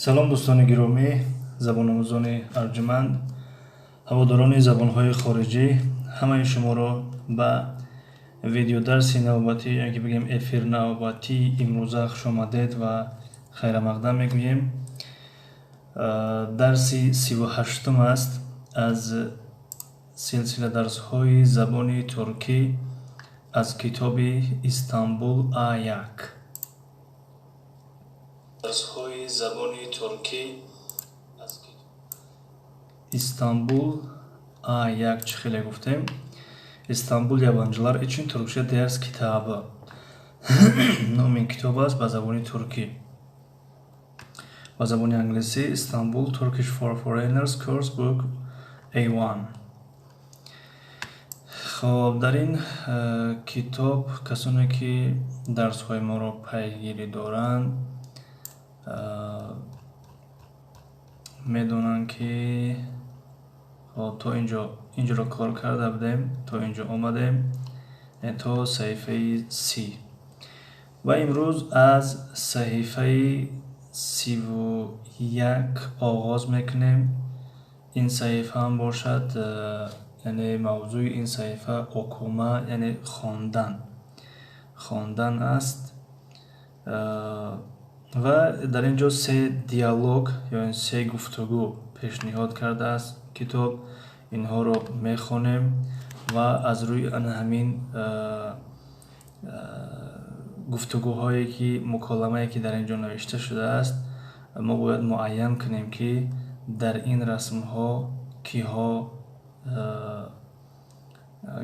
Салом, дӯстони гиромӣ, забономӯзони арҷуманд, ҳаводорони забонҳои хориҷӣ, ҳамаи шуморо ба видеодарси навбатӣ, ё ки бигем эфир навбатии имрӯза хушомадед ва хайрамақдам мегӯем. Дарси 38-ум аст аз силсила дарсҳои забони туркӣ аз китоби Истанбул А1. Дарсҳои забони туркӣ аз Истанбул А1 чӣ хеле гуфтем? Истанбул yabancılar için Türkçe ders kitabı. Номи ин китоб аст ба забони туркӣ. Ба забони англисӣ Istanbul Turkish for Foreigners Course Book A1. Хоб, дар ин китоб касоне ки дарсҳои моро пайгирӣ доранд, медонанд ки хоб то инҷоро кор карда будем, то инҷо омадем, то саҳифаи 30. Ва имрӯз аз саҳифаи 31 оғоз мекунем. Ин саҳифа ҳам бошад, яъне мавзӯи ин саҳифа okuma, яъне хондан. Хондан аст. Ва дар ин ҷо се диалог ё се гуфтугӯ пешниҳод кардааст китоб. Инҳоро мехонем ва аз рӯи ана ҳамин гуфтугӯҳое ки муколамае ки дар ин ҷо навишта шудааст, мо бояд муайян кунем ки дар ин расмҳо киҳо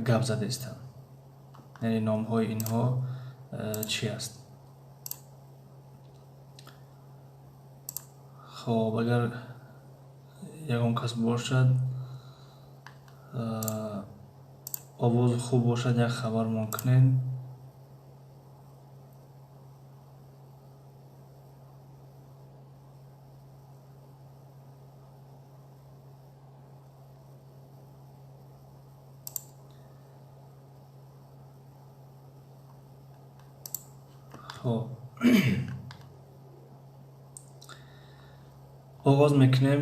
гап задаистанд, яъне номҳои инҳо чӣ аст. Хоб, агар ягон кас бошад, овоз хуб бошад, як хабармон кунед. Хоб, оғоз мекунем.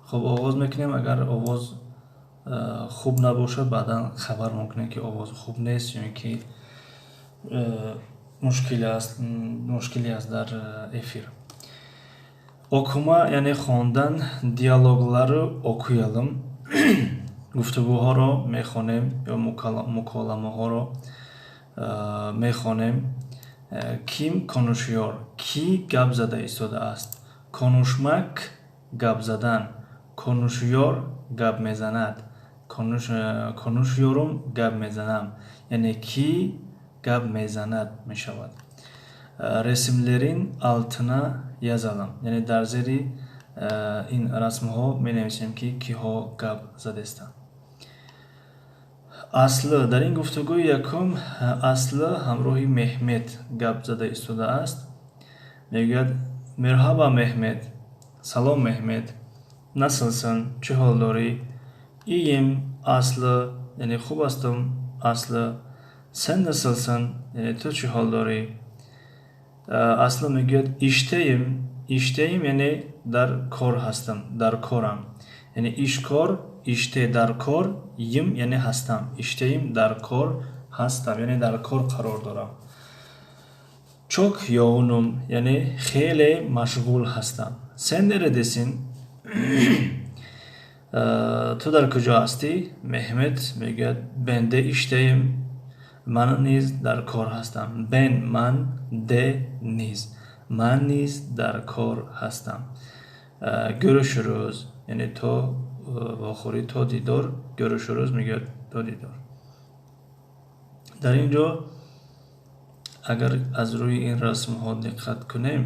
Хоб, оғоз мекунем. Агар овоз хуб набошад, баъдан хабармон кунем ки овоз хуб нест ё ин ки мушкиле аст дар эфир. Okuma, яъне хондан, диалогларро okuyalım. Гуфтугӯҳоро мехонем ё муколамаҳоро мехонем. Kim konuşuyor? Кӣ гап зада истодааст? Konuşmak гап задан, konuşuyor гап мезанад, konuşuyorum гап мезанам, яъне кӣ гап мезанад мешавад. Resimlerin altına yazalım, яъне дар зери ин расмҳо менависем ки киҳо гап задаистанд. Аслы дар ин гуфтугӯи якум Аслы ҳамроҳи Меҳмед гап зада истодааст. Мегӯяд: Merhaba Mehmet, салом Меҳмед, nasılsın, чӣ ҳол дорӣ? İyiyim Aslı, яъне хуб ҳастам Аслы. Sen nasılsın, яъне ту чӣ ҳол дорӣ? Аслы мегӯяд: İşteyim, işteyim яъне дар кор ҳастам, дар корам, яъне иш кор, işte дар кор, yim яъне ҳастам, işteyim дар кор ҳастам, яъне дар кор қарор дорам. Çok yoğunum, яъне хеле машғул ҳастам. Sen neredesin? Ту дар куҷо ҳастӣ? Меҳмед мегӯяд: Ben de işteyim, ман низ дар кор ҳастам. Ben ман, de низ, ман низ дар кор ҳастам. Görüşürüz, яъне то вохӯрӣ, то дидор. Görüşürüz мегӯяд то дидор. Дар ин ҷо агар аз рӯи ин расмҳо диққат кунем,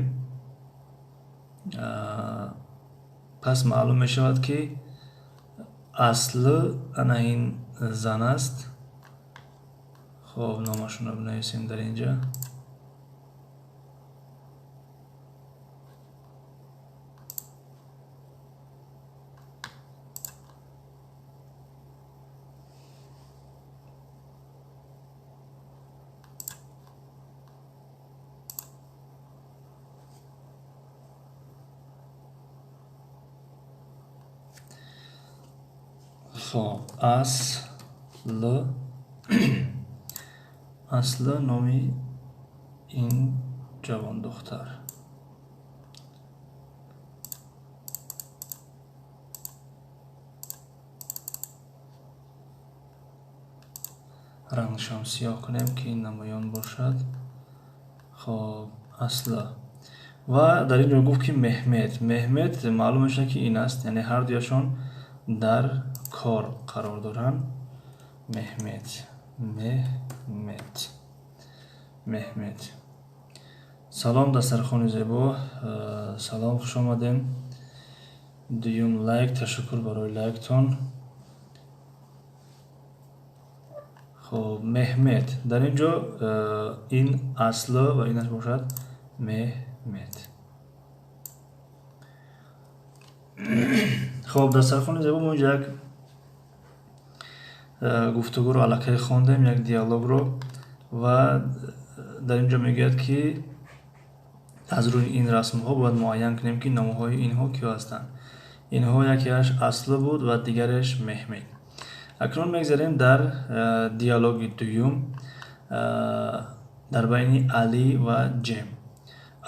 пас маълум мешавад ки Аслы ана ин зан аст. Хоб, номашонро бинависем дар ин ҷа. Хоб, Аслы, Аслы номи ин ҷавондухтар. Рангшам сиёҳ кунем, ки намоён бошад. Хоб, Аслы. Ва дар ин ҷо гуфт, ки Меҳмед. Меҳмед маълум мешавад, ки ин аст, яъне ҳар дуяшон дар кор қарор доранд. Меҳмед, Меҳмед, Меҳмед. Салом, дастархони зебо, салом, хуш омадем. Дуюм лайк, ташаккур барои лайктон. Хоб, Меҳмед. Дар ин ҷо ин Аслы ва инаш бошад Меҳмед. Хоб, дастархони зебо, мо инҷо як гуфтугӯро аллакай хондем, як диалогро, ва дар ин ҷо мегӯяд, ки аз рӯи ин расмҳо бояд муайян кунем, ки номҳои инҳо киҳо ҳастанд. Инҳо якеаш Аслы буд ва дигареш Меҳмед. Акнун мегзарем дар диалоги дуюм, дар байни Алӣ ва Ҷем.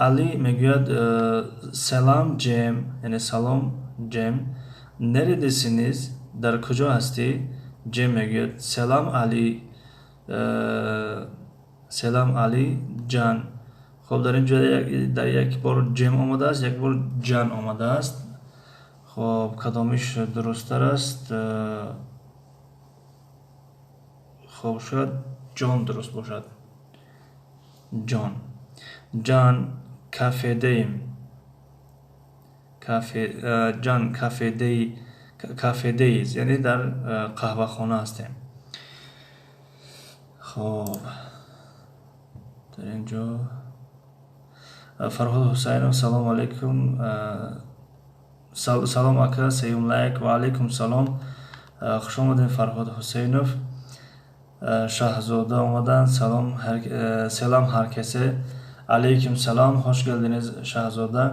Алӣ мегӯяд: Selam Ҷем, яъне салом Ҷем. Neredesiniz? Дар куҷо ҳастӣ? Ҷем мегӯяд: Selam Алӣ, Selam Алӣ ҷан. Хоб, дар ин ҷо дар як бор Ҷем омадааст, як бор Ҷан омадааст. Хоб, кадомиш дурусттар аст? Хоб, шояд Ҷон дуруст бошад. Ҷон. Ҷан кафедеим. Кафе, Ҷан кафедеи, kafedeyiz, яъне дар қаҳвахона ҳастем. Хоб, дар ин ҷо Фарҳод Ҳусайнов, салом алайкум. Салом ака, сеюм лайк. Ва алайкум салом. Хуш омадем, Фарҳод Ҳусайнов. Шаҳзода омаданд. Салом, selam herkese. Алейкум салом, hoş geldiniz Шаҳзода.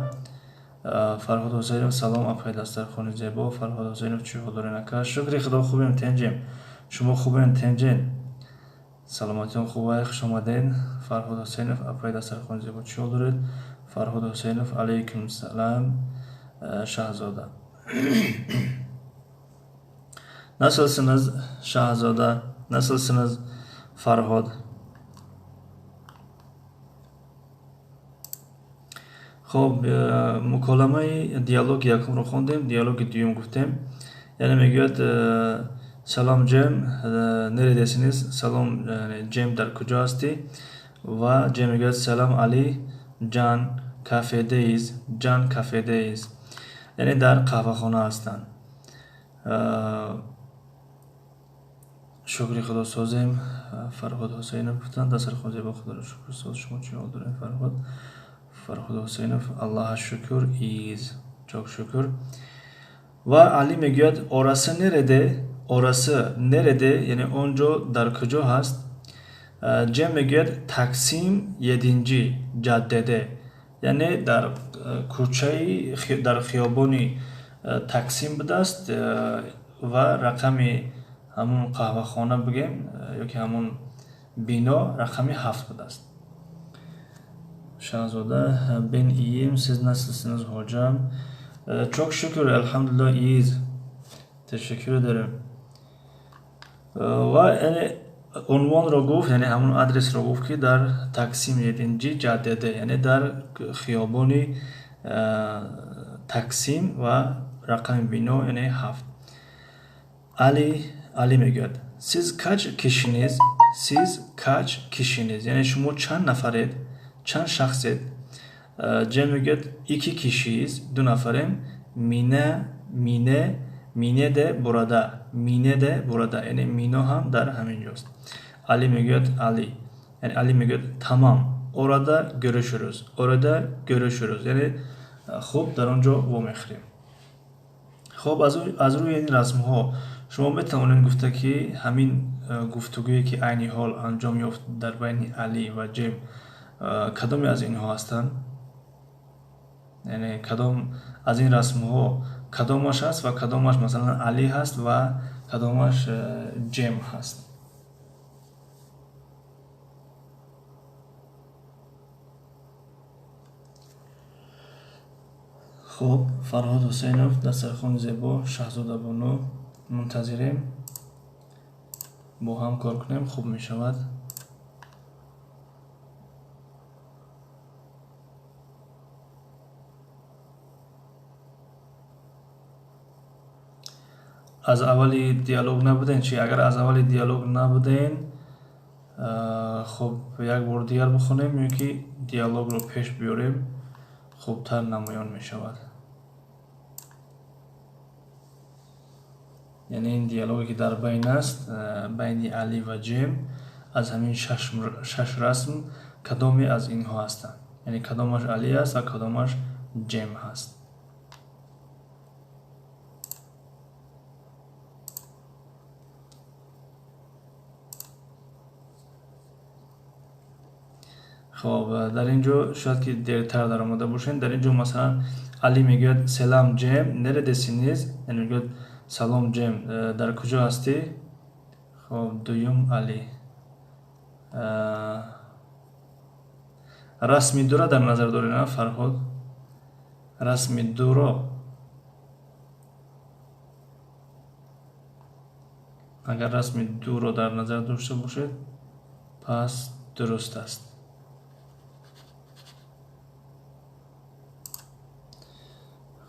Фарҳод Ҳусайнов, салом апай дастархони зебо. Фарҳод Ҳусайнов, чӣ ҳол дорен, ака? Шукри Худо, хубем, тенҷем. Шумо хубен, тенҷен? Саломатиён хубай, хуш омаден. Фарҳод Ҳусайнов, апай дастархони зебо, чӣ ҳол доред? Фарҳод Ҳусайнов, алейкум салам, Шаҳзода. Nasılsınız Шаҳзода? Nasılsınız Фарҳод? Хоб, муколамаи диалоги якумро хондем, диалоги дуюм гуфтем. Яъне мегӯяд: Selam Ҷем, neredesiniz? Салом Ҷем, дар куҷо ҳастӣ? Ва Ҷем мегӯяд: Selam Алӣ, Ҷан kafedeyiz, Ҷан kafedeyiz. Яъне дар қаҳвахона ҳастанд. Шукри Худо, созем. Фарҳод Ҳусайнов гуфтанд: дастархон зебо, Худоро шукр, соз. Шумо чӣ ҳол доред, Фарҳод? Фарҳод Ҳусайнов, Аллаҳа шукр, iyiyiz, çok şükür. Ва Алӣ мегӯяд: Orası nerede? Orası nerede? Яъне он ҷо дар куҷо ҳаст? Ҷем мегӯяд: Таксим yedinci caddede. Яъне дар кӯчаи, дар хиёбони Таксим будааст ва рақами ҳамун қаҳвахона бигем ёки ҳамун бино рақами 7 будааст. Шаҳзода, ben iyiyim, siz nasılsınız hocam? Çok şükür, elhamdülillah iyiyiz. Teşekkür ederim. Ва яъне унвонро гуфт, яъне ҳамун адресро гуфт, ки дар Таксим yedinci caddede, яъне дар хиёбони Таксим ва рақами бино, яъне 7. Али мегӯяд: Siz kaç kişisiniz? Siz kaç kişisiniz? Яъне шумо чанд нафаред? Чанд шахсед? Ҷем мегӯяд: İki kişiyiz, ду нафарем. Мине, Мине, Мине de burada, Мине de burada, яъне Мино ҳам дар ҳамин ҷост. Али мегӯяд, Али, яъне Али мегӯяд: Tamam, orada görüşürüz, orada görüşürüz. Яъне хуб, дар он ҷо вомехӯрем. Хоб, аз рӯи ин расмҳо шумо метавонед гуфта, ки ҳамин гуфтугӯе, ки айни ҳол анҷом ёфт дар байни Алӣ ва Ҷем, кадоме аз инҳо ҳастанд? Яъне кадом аз ин расмҳо кадомаш аст ва кадомаш, масалан, Алӣ ҳаст ва кадомаш Ҷем ҳаст. Хуб, Фарҳод Ҳусейнов, дастархони зебо, Шаҳзода Бону, мунтазирем, бо ҳам кор кунем, хуб мешавад. Аз аввали диалог набуден чи? Агар аз аввали диалог набуден, хуб, як бор дигар бихонем ё ки диалогро пеш биёрем, хубтар намоён мешавад. Яъне ин диалоге ки дар байн аст, байни Али ва Ҷем, аз ҳамин шаш расм кадоме аз инҳо ҳастанд? Яъне кадомаш Али аст ва кадомаш Ҷем ҳаст? Хоб, дар ин ҷо шояд ки дертар даромада бошем. Дар ин ҷо масалан Али мегӯяд: "Selam Ҷем, neredesiniz?" Яъне мегӯяд: "Салом Ҷем, дар куҷо ҳастӣ?" Хоб, дуюм Али. Расми дура дар назар доред, на, Фарҳод? Расми дуро. Агар расми дуро дар назар дошта бошед, пас дуруст аст.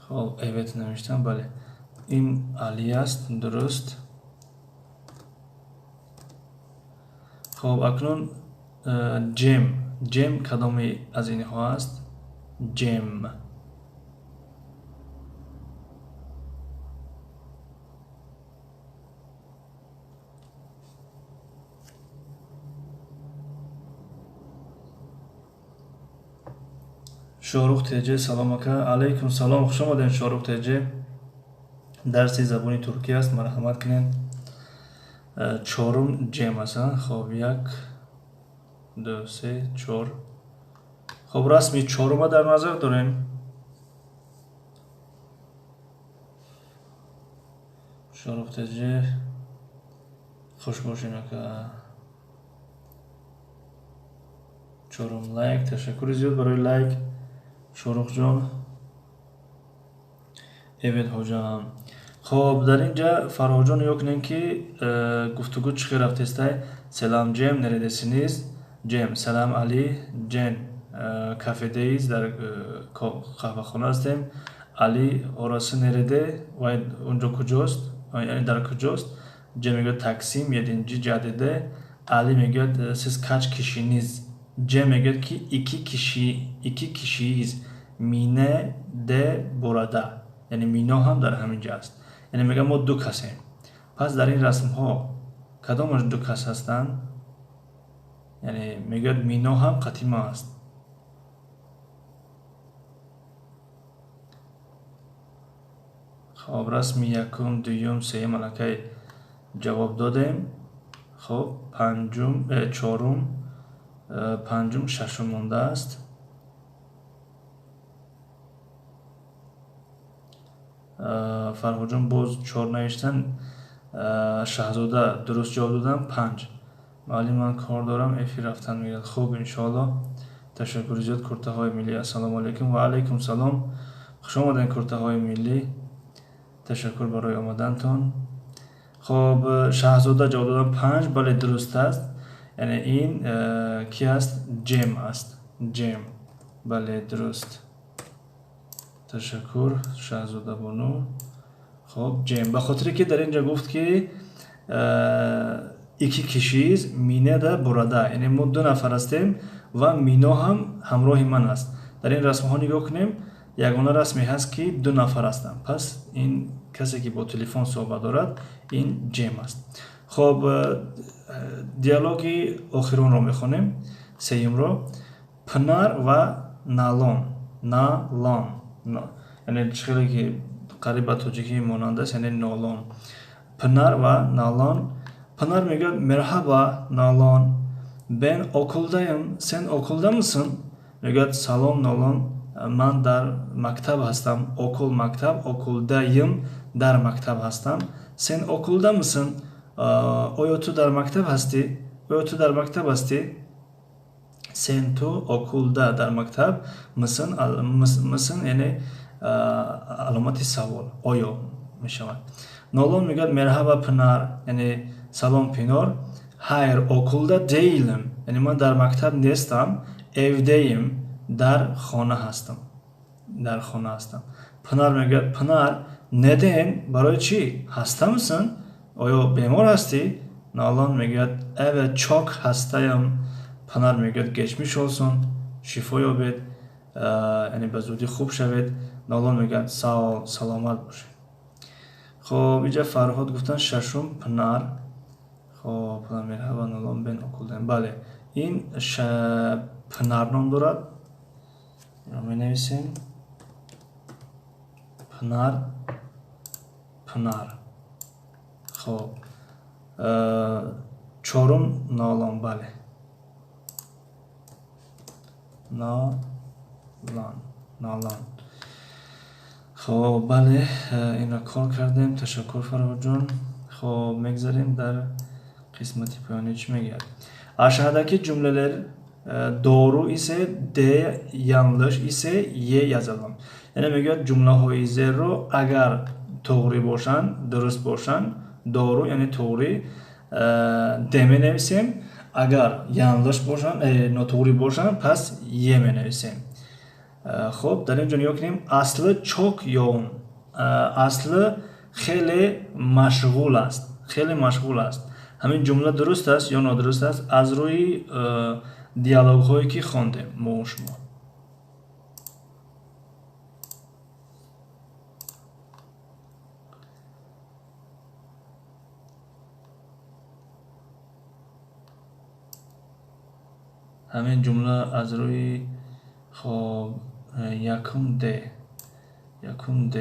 Хоб, evet навиштам, бале. Ин Али аст, дуруст. Хоб, акнун Ҷем. Ҷем кадоме аз инҳо аст? Ҷем. Шоҳрух Теҷе, салом ака. Алайкум салом, хуш омадем, Шоҳрух Теҷе. Дарси забони туркӣ аст, марҳамат кунед. Чорум Ҷем аст. Хоб, як, ду, се, чор. Хоб, расми чорума дар назар дорем. Шоҳрух Теҷе, хуш бошем ака. Чорум лайк, ташаккури зиёд барои лайк. Шоҳрухҷон. Evet ҳоҷам. Хоб, дар ин ҷа Фарҳодҷон нигоҳ кунем ки гуфтугӯ чӣ хел рафтестай. Selam Ҷем, neredesiniz? Ҷем: Selam Али, Ҷен, kafedeyiz, дар қаҳвахона ҳастем. Али: Orası nerede? Вай унҷо куҷост? Яъне дар куҷост? Ҷем мегӯяд: Таксим, yedinci caddede. Али мегӯяд: Siz kaç kişiniz? Ҷем мегӯяд ки iki kişi, iki kişiyiz. Mine de burada. Яъне Мино ҳам дар ҳамин ҷо аст. Яъне мегӯяд мо ду касем. Пас дар ин расмҳо кадомаш ду кас ҳастанд? Яъне мегӯяд Мино ҳам қатима аст. Хоб, расми якум, дуюм, сеюм аллакай ҷавоб додем. Хоб, панҷум, чорум, панҷум, шашум мондааст. Фарҳодҷон боз чор навиштан. Шаҳзода дуруст ҷавоб додам, панҷ. Муаллим, ман кор дорам, эфир рафтан мегирад. Хуб, иншоаллоҳ. Ташаккури зиёд. Куртаҳои миллӣ. Ассалому алайкум. Ва алайкум салом. Хуш омадем, куртаҳои миллӣ. Ташаккур барои омадантон. Хоб, Шаҳзода ҷавоб додам панҷ, бале, дуруст аст. Яъне ин ки аст? Ҷем аст. Ҷем. Бале, дуруст. Ташаккур, Шаҳзода Бону. Хоб, Ҷем. Ба хотире ки дар ин ҷо гуфт ки iki kişiyiz, Mine de burada. Яъне мо ду нафар ҳастем ва Мино ҳам ҳамроҳи ман аст. Дар ин расмҳо нигоҳ кунем, ягона расме ҳаст ки ду нафар ҳастанд. Пас ин касе ки бо телефон суҳбат дорад, ин Ҷем аст. Хоб, диалоги охиронро мехонем, сеюмро. Пинар ва Налон. Налон. Яъне чӣ хеле ки қариб ба тоҷикӣ монанд аст, яъне нолон. Пинар ва Налон. Пинар мегӯяд: Merhaba Налон. Ben okuldayım. Sen okulda mısın? Мегӯяд: Салом Нолон, ман дар мактаб ҳастам. Okul мактаб, okuldayım, дар мактаб ҳастам. Sen okulda mısın? Оё ту дар мактаб ҳастӣ? Оё ту дар мактаб ҳастӣ? Sen ту, okulda дар мактаб, mısın, mısın яъне аломати савол, оё мешавад. Нолон мегӯяд merhaba Pınar, яъне салом Пинор. Hayır, okulda değilim. Яъне ман дар мактаб нестам, evdeyim, дар хона ҳастам. Дар хона ҳастам. Пынар мегӯяд Пынар, neden? Барои чӣ? Хаста mısın? Оё бемор ҳастӣ? Нолон мегӯяд evet, çok hastayım. Пынар мегӯяд geçmiş olsun, шифо ёбед, яъне ба зудӣ хуб шавед. Нолон мегӯяд sağ ol, саломат бошед. Хоб, инҷа Фарҳод гуфтанд шашум Пынар. Хоб, merhaba Нолон, ben okuldayım. Бале, ин Пынар ном дорад. Инро менависем. Пынар, Пынар. Хоб, чорум Нолон, бале. Нолон, Нолон. Хоб, бале, инро кор кардем. Ташаккур, Фарҳодҷон. Хоб, мегзарем дар қисмати поёнӣ чӣ мегӯяд? Aşağıdaki cümleler doğru ise D, yanlış ise Y yazalım. Яъне мегӯяд ҷумлаҳои зерро агар тоғрӣ бошанд, дуруст бошанд, doğru яъне тоғрӣ D менависем, агар yanlış бошанд, нотоғрӣ бошанд, пас Y менависем. Хоб, дар ин ҷо нигоҳ кунем. Aslı çok yoğun. Аслы хеле машғул аст. Хеле машғул аст. Ҳамин ҷумла дуруст аст ё нодуруст аст аз рӯи диалогҳое ки хондем мо шумо. Ҳамин ҷумла аз рӯи хоб якум Д. Якум Д,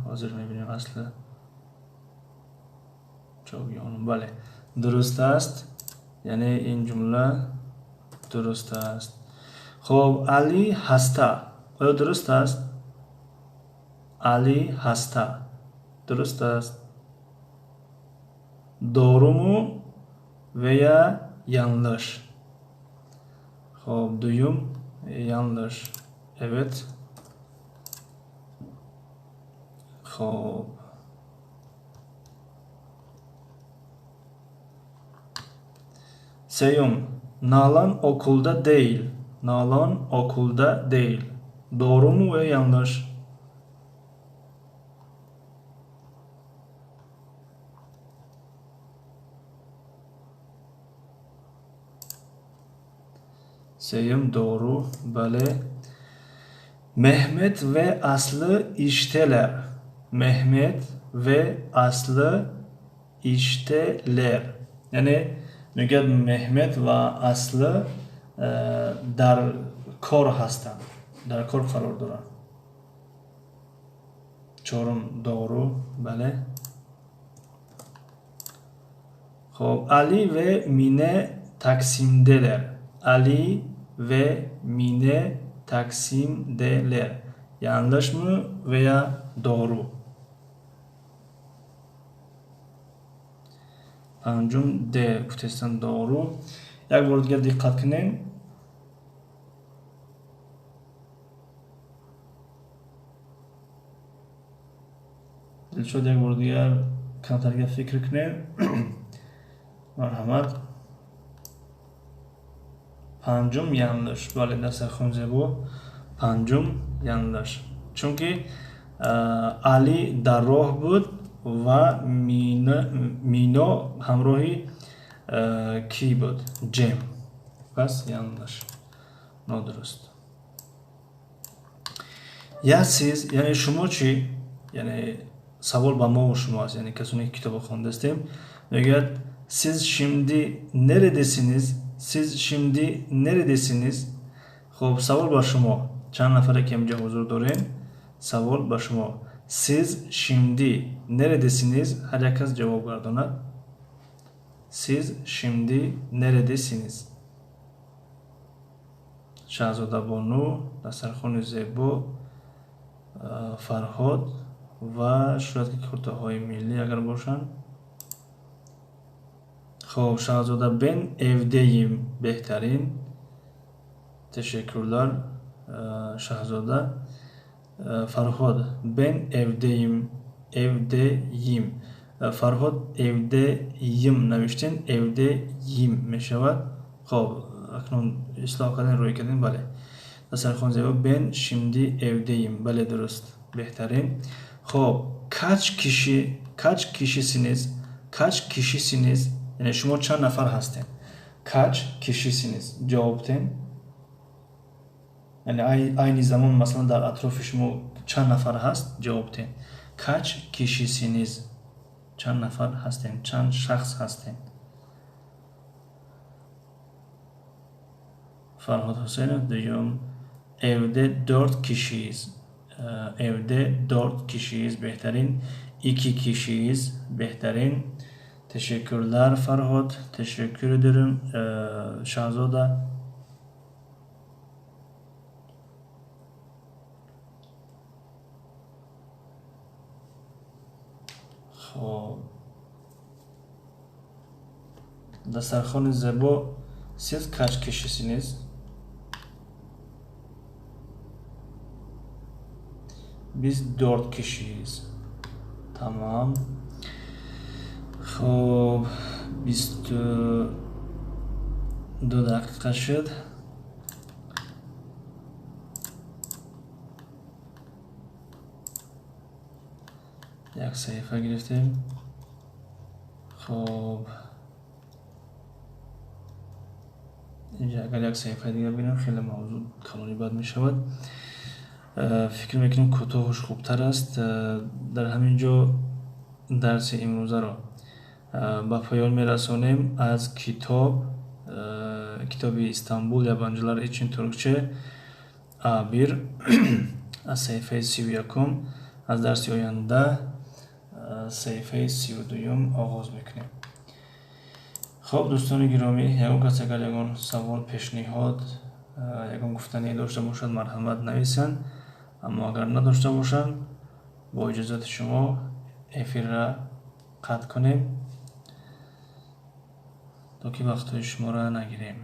ҳозир мебинем асли çok yoğun. Бале, дуруст аст. Яъне ин ҷумла дуруст аст. Хоб, Али hasta. Оё дуруст аст? Али hasta. Дуруст аст. Doğru mu veya yanlış? Хоб, дуюм yanlış. Evet. Хоб. Сеюм, Налан okulda değil. Налан okulda değil. Doğru mu veya yanlış? Сеюм doğru. Бале. Mehmet ve Aslı işteler. Mehmet ve Aslı işteler. Яъне мегӯяд Меҳмет ва Аслы дар кор ҳастанд, дар кор қарор доранд. Чорум doğru. Бале. Хоб, Али ve Mine Taksimdeler. Али ve Mine Taksimdeler. Yanlış mı veya doğru? Панҷум Д гуфтестан doğru. Як бор дигар диққат кунем. Дилшод, як бор дигар камтар дигар фикр кунем. Марҳамат. Панҷум yanlış. Бале, дастархон зебо. Панҷум yanlış. Чунки Али дар роҳ буд ва Мино ҳамроҳи кӣ буд? Ҷем. Пас yanlış. Нодуруст. Ya siz, яъне шумо чӣ? Яъне савол ба мо шумо аст, яъне касоне ки китобро хондастем, мегӯяд siz şimdi neredesiniz? Siz şimdi neredesiniz? Хоб, савол ба шумо. Чанд нафаре ки инҷо ҳузур дорем, савол ба шумо. Siz şimdi neredesiniz? Ҳар як кас ҷавоб гардонад. Siz şimdi neredesiniz? Шаҳзода Бону, дастархони зебо, Фарҳод Ва шояд ки куртаҳои миллӣ агар бошанд. Хоб, Шаҳзода, ben evdeyim, беҳтарин. Teşekkürler, Шаҳзода. Фарҳод, ben evdeyim, evdeyim. Фарҳод, evdeyim навиштен, evdeyim мешавад. Хоб, акнун ислоҳ кардем, рӯй кардем, бале. Дастархон зебо, ben şimdi evdeyim. Бале, дуруст, беҳтарин. Хоб, kaç kişi, kaç kişisiniz, kaç kişisiniz, яъне шумо чанд нафар ҳастед? Kaç kişisiniz? Ҷавоб тем. Яъне айни замон, масалан, дар атрофи шумо чанд нафар ҳаст? Ҷавоб тем. Kaç kişisiniz? Чанд нафар ҳастем? Чанд шахс ҳастем? Фарҳод Ҳусейнов дуюм. Evde dört kişiyiz. Evde dört kişiyiz, беҳтарин. Iki kişiyiz, беҳтарин. Teşekkürler Farhod. Teşekkür ederim Шаҳзода. Хоб, дастархони зебо, siz kaç kişisiniz? Biz dört kişiyiz. Tamam. Хоб, 22 дақиқа шуд. Як саҳифа гирифтем. Хоб, инҷа агар як саҳифаи дигар бинем, хеле мавзӯъ калони бад мешавад. Фикр мекунем, кӯтоҳуш хубтар аст. Дар ҳамин ҷо дарси имрӯзаро ба поён мерасонем аз китоби Истанбул Yabancılar için Türkçe A1 аз саҳифаи 31-ум. Аз дарси оянда саҳифаи 32-юм оғоз мекунем. Хоб, дӯстони гиромӣ, ягон кас агар ягон савол, пешниҳод, ягон гуфтание дошта бошад, марҳамат, нависанд. Аммо агар надошта бошанд, бо иҷозати шумо эфирра қатъ кунем, то ки вақтҳои шуморо нагирем.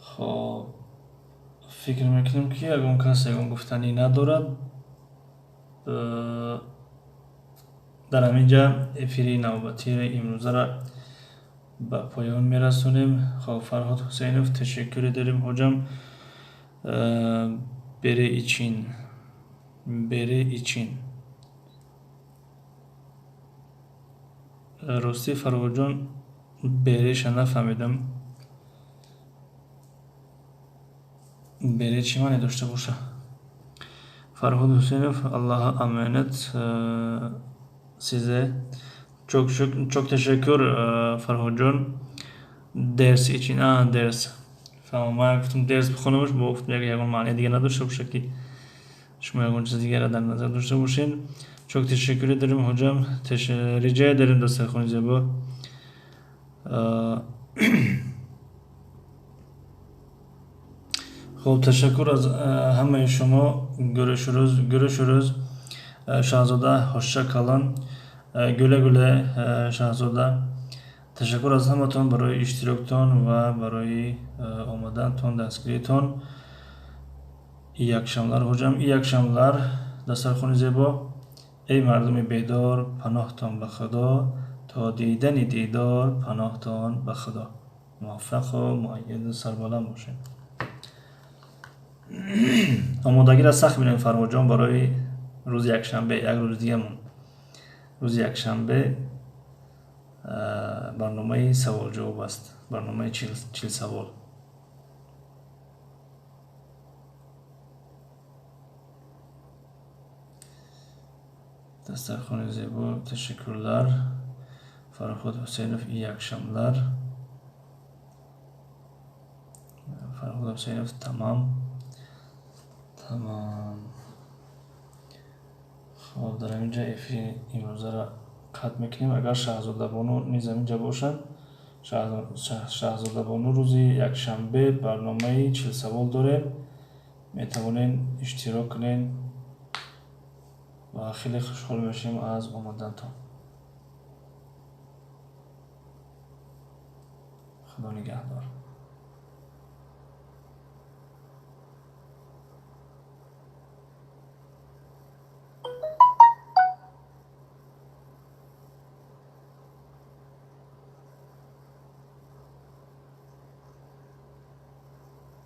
Хоб, фикр мекунем, ки ягон кас ягон гуфтанӣ надорад. Дар ҳамин ҷа эфири навбатии имрӯзаро ба поён мерасонем. Хоб, Фарҳод Ҳусейнов, teşekkür ederim hocam. Bere için, bere için. Ростӣ, Фарҳодҷон, береша нафаҳмидам. Бере чӣ маъне дошта боша? Фарҳод Ҳусейнов, Allah'a emanet size. Çok çok çok teşekkür Farhodjon. Ders için, а, ders. Фаҳмам, ман гуфтам, дерс бихонамаш, бо гуфтам, ягон маънии дига надошта боша, ки шумо ягон чиз дигарро дар назар дошта бошед. Çok teşekkür ederim hocam. Rica ederim, дастархони зебо. Хуб, ташаккур аз ҳамаи шумо. Görüşürüz, görüşürüz. Шаҳзода, hoşça kalın. Güle güle, Шаҳзода. Ташаккур аз ҳаматон барои иштироктон ва барои омадантон, дастгиритон. İyi akşamlar hocam, iyi akşamlar, дастархони зебо. Эй мардуми бедор, паноҳтон ба Худо, то дидани дидор, паноҳтон ба Худо. Муваффақу муайяду сарбаланд бошед. Омодагиро сахт бинем, Фарҳодҷон, барои рӯзи якшанбе. Як рӯзи дига монд. Рӯзи якшанбе барномаи саволҷавоб аст, барномаи 40 савол. Дастархони зебо, teşekkürler. Фарҳод Ҳусейнов, iyi akşamlar. Фарҳод Ҳусейнов, тамам, тамам. Хоб, дар ҳамин ҷа эфири имрӯзаро Хат мекунем. Агар Шаҳзодабону низ ҳаминҷа бошанд, Шаҳзодабону, рӯзи якшанбе барномаи 40 савол дорем, метавонед иштирок кунед ва хеле хушҳол мешавем аз омадантон. Худо нигаҳдор.